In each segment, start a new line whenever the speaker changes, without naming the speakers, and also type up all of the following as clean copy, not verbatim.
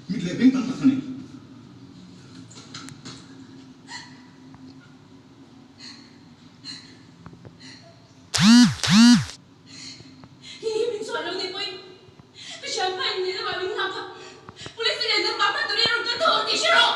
Mit leh beng tam tak ka nei.
Hi hi min chhuah lo ni pawhin ka thianpa in nih lamah min nghak a, police te nen nangmah hman turin a rawn kal tho ang tih hre rawh!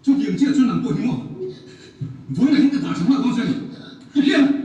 Chutiang chiah chuan nang pawh hi maw? Vawiinah hian ka dah tha nghal dawn che a ni. I hria em?